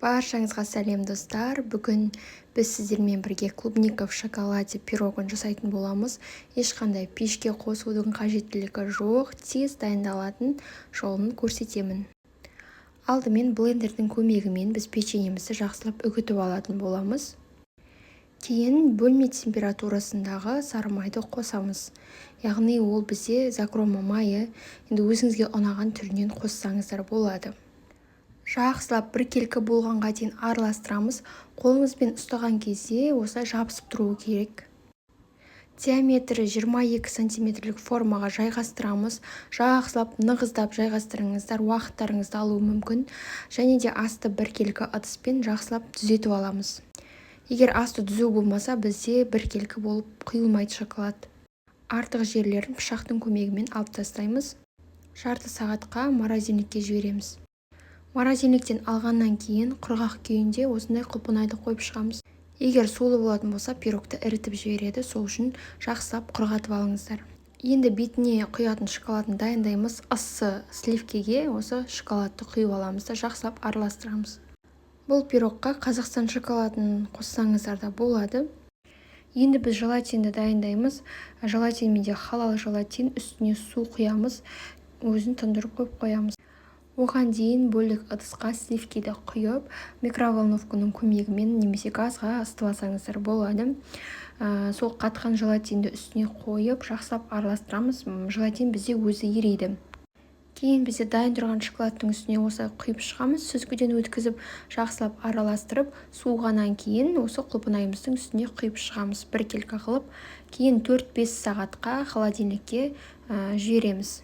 Баршаңызға сәлем, достар! Бүгін біз сіздермен бірге клубника в шоколаде пирогын жасайтын боламыз. Ешқандай пешке қосудың қажеттілігі жоқ, тез дайындалатын жолын көрсетемін. Алдымен блендердің көмегімен біз печеньемізді жақсылап үгітіп алатын боламыз. Кейін бөлме температурасындағы сары майды қосамыз, яғни ол бізде закрома майы, енді өзіңізге ұнаған түрінен қоссаңыздар болады. Жақсылап біркелкі болғанға дейін араластырамыз. Қолымызбен ұстаған кезде осылай жабысып тұруы керек. Диаметрі 22 сантиметрлік формаға жайғастырамыз. Жақсылап нығыздап жайғастырыңыздар, уақыттарыңызды алуы мүмкін. Және де асты біркелкі ыдыспен жақсылап түзетіп аламыз. Егер асты түзу болмаса, бізде біркелкі болып құйылмайды шоколад. Артық жерлерін пышақтың көмегімен алып тастаймыз. Жарты сағатқа морозильникке жібереміз. Морозильниктен алғаннан кейін құрғақ күйінде осындай құлпынайды қойып шығамыз. Егер сулы болатын болса, пирогты ірітіп жібереді, сол үшін жақсылап құрғатып алыңыздар. Енді бетіне құятын шоколадын дайындаймыз. Ыссы сливкеге осы шоколадты құйып аламыз да, жақсылап араластырамыз. Бұл пирогқа Қазақстан шоколадын қоссаңыздар да болады. Енді біз желатинді дайындаймыз. Желатин менде халал желатин. Үстіне су құямыз, өзін тұндырып қойып қоямыз. Оған дейін бөлек ыдысқа сливкиді құйып, микроволновканың көмегімен немесе газға ысытып алсаңыздар болады. Сол қатқан желатинді үстіне қойып, жақсылап араластырамыз. Желатин бізде өзі ериді. Кейін бізде дайын тұрған шоколадтың үстіне осылай құйып шығамыз. Сүзгіден өткізіп, жақсылап араластырып, суығаннан кейін осы құлпынайымыздың үстіне құйып шығамыз біркелкі қылып. Кейін 4-5 сағатқа холодильникке жібереміз.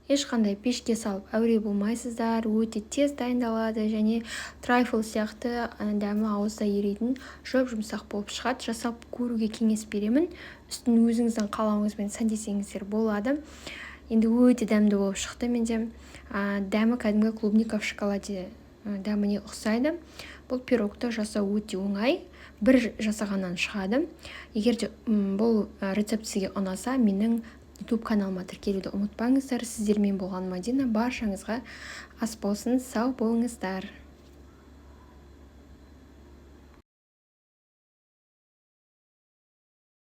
Ешқандай пешке салып әуре болмайсыздар, өте тез дайындалады және трайфл сияқты дәмі ауызда еритін, жұп жұмсақ болып шығады. Жасап көруге кеңес беремін. Үстін өзіңіздің қалауыңызбен сәндесеңіздер болады. Енді өте дәмді болып шықты менде. Дәмі кәдімгі клубника в шоколаде дәміне ұқсайды. Бұл пирогты жасау өте оңай, бір жасағаннан шығады. Егер де бұл рецепт сізге ұнаса, менің YouTube каналыма тіркелуді ұмытпаңыздар. Сіздермен болған Мадина. Баршаңызға ас болсын, сау болыңыздар!